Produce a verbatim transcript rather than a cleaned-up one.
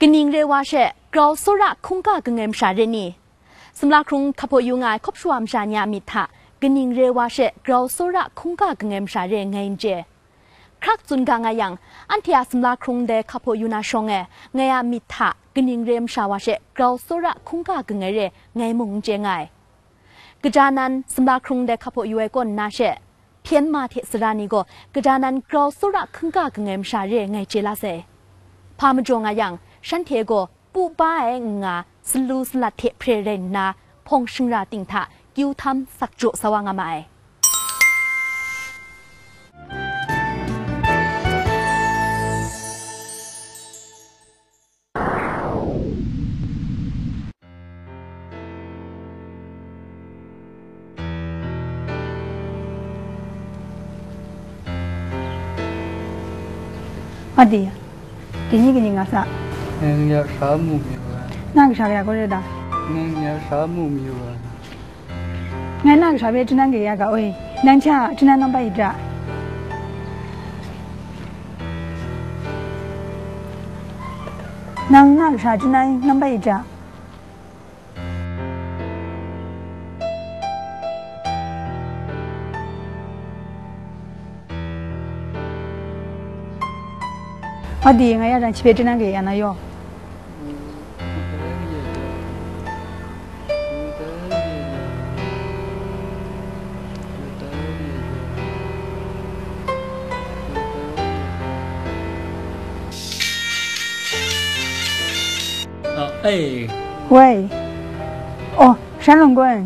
Kaning re wa she grau tsawra hkungga kangai masha re ni? Sumla hkrung hkap hpaw yu nga ai hkawp shawa masha ni a myit hta kaning re wa she grau tsawra hkungga kangai masha re ngai n chye. Hkrak tsun ga nga yang, anhte a sumla hkrung ndai hkap hpaw yu na shawng e, ngai a myit hta kaning re masha wa she grau tsawra hkungga kangai re ngai mung n chye nga ai. Kaja nan sumla hkrung ndai hkap hpaw yu ai kaw nna she, hpyen ma hte sara ni gaw kaja nan grau tsawra hkungga kangai masha re ngai chye la sai. Hpa majaw nga yang, shanhte gaw pu pa ai n nga, salu salat hte hpre rai nna, hpawng shingra ting hta kyu htam sak jaw sa wa nga ma ai. Adi, kaning kaning nga sa? Nang ya sha mu mi wa. Nang sha ya ko re da? Nang ya sha mu mi wa. Ngai nang sha be tunan ge ya ga oi. Nang cha tunan nang ba yi da. Nang nang sha tunan nang ba yi da. Adi, nga ya dan chipe tinan ke ya na yo. Wei. Oh, shan long gun.